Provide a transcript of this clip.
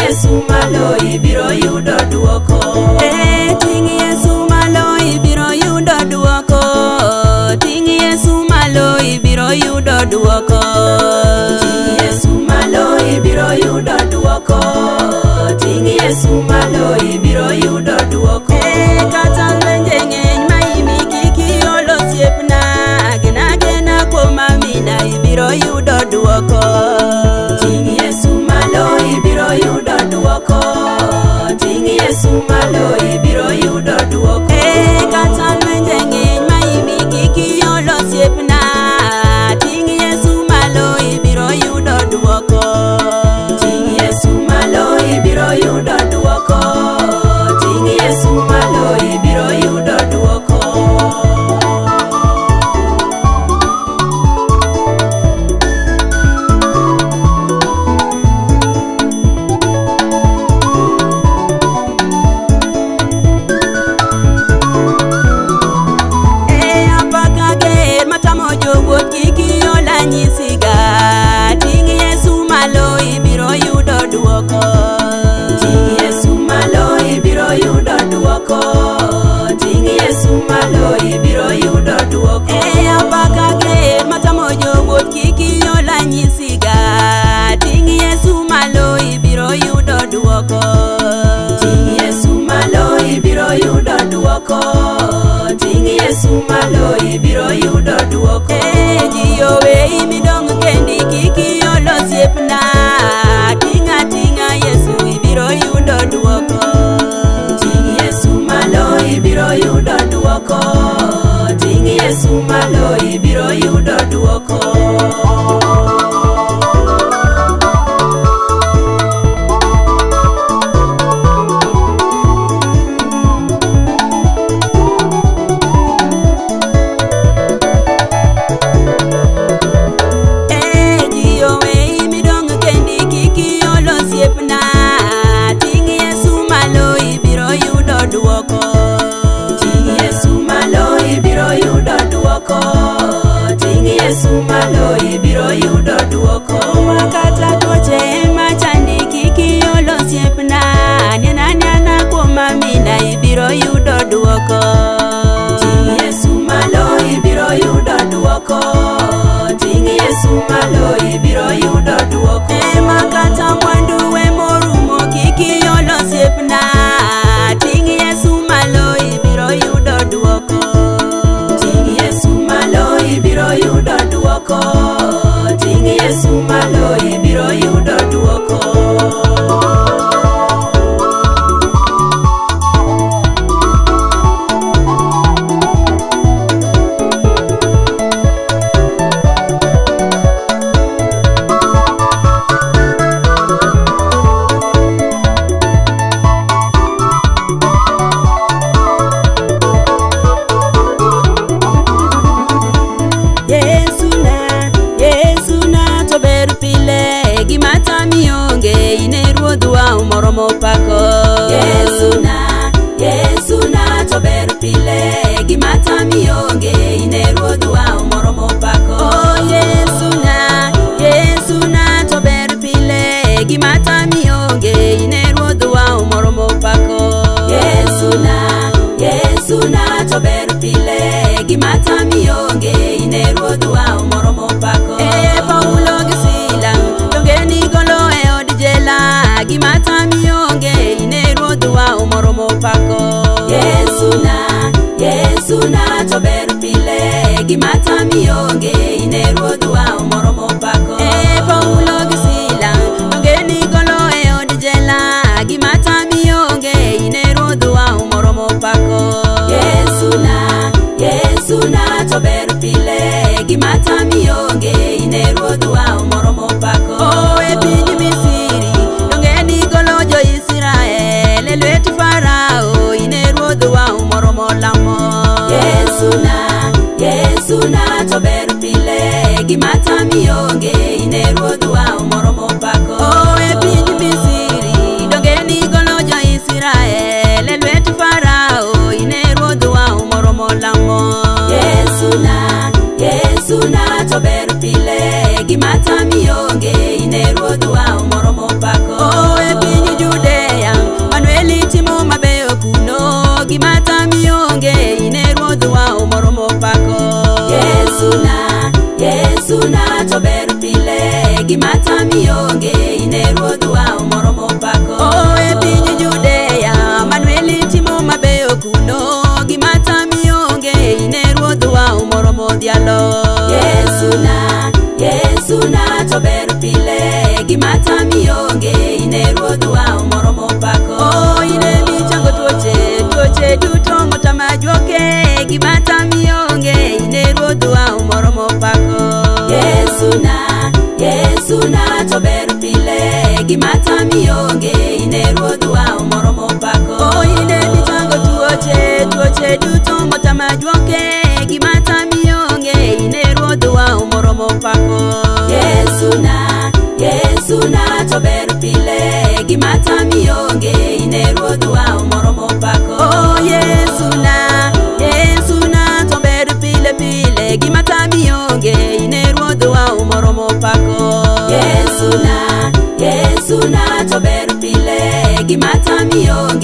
Yesu malo ibiro yudo duoko. Ting' Yesu malo ibiro yudo duoko. Ting' Yesu malo ibiro yudo duoko. Ting' Yesu malo ibiro yudo duoko. Ting' Yesu malo ibiro yudo duoko. Kata lwenje ng'eny maimi kik iol osiepna, gena agena kuom amina ibiro yudo duoko. Ting' Yesu malo ibiro yudo duoko. Ting' Yesu malo ibiro yudo duoko. Kata lwenje ng'eny maimi kik iol osiepna, ting' Yesu malo ibiro yudo duoko. Ting' Yesu malo ibiro yudo duoko. Ting' Yesu malo ibiro yudo duoko. Apaka ger matamo jowuoth kik iol anyisiga. Ting' Yesu malo ibiro yudo duoko. Ting' Yesu malo ibiro yudo duoko. Ting' Yesu malo ibiro yudo duoko. Apaka ger matamo jowuoth kik iol anyisiga. Ting' Yesu malo ibiro yudo duoko. Ting' Yesu malo ibiro yudo duoko. Ting' Yesu malo ibiro yudo duoko. Ji oweyi midong' kendi kik iol osiepna. Ting' ating'a Yesu ibiro yudo duoko. Ting' Yesu malo ibiro yudo duoko. Ting' Yesu malo ibiro yudo duoko. Ji oweyi midong' kendi kik iol osiepna. Ting' Yesu malo ibiro yudo duoko. Ting' Yesu malo ibiro yudo duoko. Ting' Yesu malo ibiro yudo duoko. Kata tuoche ema chandi kik iol osiepna. Nena nena kuom amina ibiro yudo duoko. Ting' Yesu malo ibiro yudo duoko. Ting' Yesu malo ibiro yudo duoko. Kata mwandu we morumo kik iol osiepna. Ting' Yesu malo ibiro yudo duoko. Ting' Yesu malo ibiro yudo duoko. Ting' Yesu malo ibiro yudo duoko. Yesu na to ber pile, gima tami onge, in e ruodhwa moromo pako. Yesu na to ber pile, gima tami onge, in e ruodhwa moromo pako. Yesu na to ber pile, gima tami onge, in e ruodhwa moromo pako. Yesu na to ber pile, gima tami onge, in e ruodhwa moromo pako. Paulo gi Sila donge nigolo e od jela, gima tami onge, in e ruodhwa moromo pako. Yesu na to ber pile, gima tami onge, in e ruodhwa moromo pako. Paulo gi Sila donge nigolo e od jela, gima tami onge, in e ruodhwa moromo pako. Yesu na to ber pile, gima tami onge, in e ruodhwa moromo pako. E piny Misri donge nigolo tami onge, ine ruodhwa moromo pako. Oh, ine michango tuoche, tuoche duto motama juoke. Gima tami onge, ine ruodhwa moromo pako. Yesu na, Yesu na to ber pile. Gima tami onge, ine ruodhwa moromo pako. Oh, ine michango tuoche, tuoche duto motama juoke. Gima tami onge, ine ruodhwa moromo pako. Yesu na, Yesu na to ber pile. Gima tami onge, ine ruodhwa moromo pako. Oh, Yesu na, Yesu na to ber pile pile. Gima tami onge, ine ruodhwa moromo pako. Yesu na, Yesu na to ber pile. Gima tami onge.